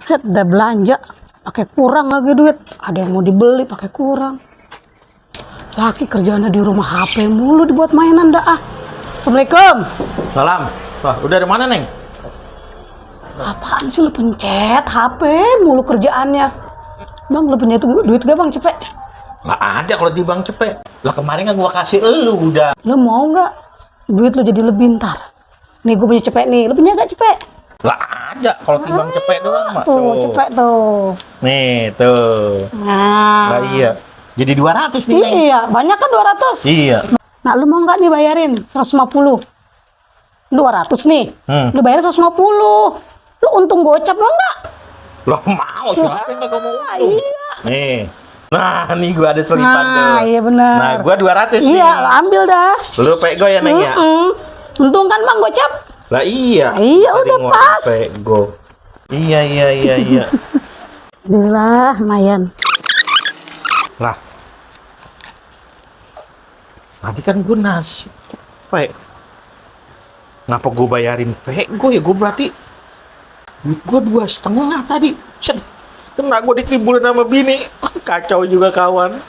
Lihat, udah belanja, pakai kurang lagi duit. Ada yang mau dibeli, pakai kurang. Laki kerjaannya di rumah HP mulu dibuat mainan dah ah. Assalamualaikum. Salam. Wah, udah dari mana, Neng? Apaan sih lu pencet HP mulu kerjaannya? Bang, lu punya itu duit gak bang cepet? Nggak ada kalau di Bang Cepet. Lah kemarin kan gua kasih elu udah. Lu mau nggak duit lu jadi lebih ntar? Nih gue punya cepet nih, lu punya gak cepet? Lah ada kalau di Bang Cepet doang, Mak. Tuh, cepet tuh. Nih, tuh. Nah, Lah iya. Jadi 200 nih, Neng. iya, banyak kan 200? Iya. Nah, lu mau nggak nih bayarin 150? 200 nih, lu bayar 150. Lu untung gocap mau nggak? Loh mau, siapa yang nggak mau untung? Iya. Nih. Nah, nih gua ada selipan tuh. Nah, iya benar. Nah, gua 200 nih. Iya, ambil dah. Lu pego ya, Neng ya? Untung kan bang gocap? Lah iya. Iya, Tadi udah ngomong pas. Pego. Iya. Alhamdulillah, lumayan. Lah. Tadi kan gue nasi. Ngapa gue bayarin pego ya? Gue berarti duit gue 2,5 tadi. Set. Kena gue dikibulin sama bini. Kacau juga kawan.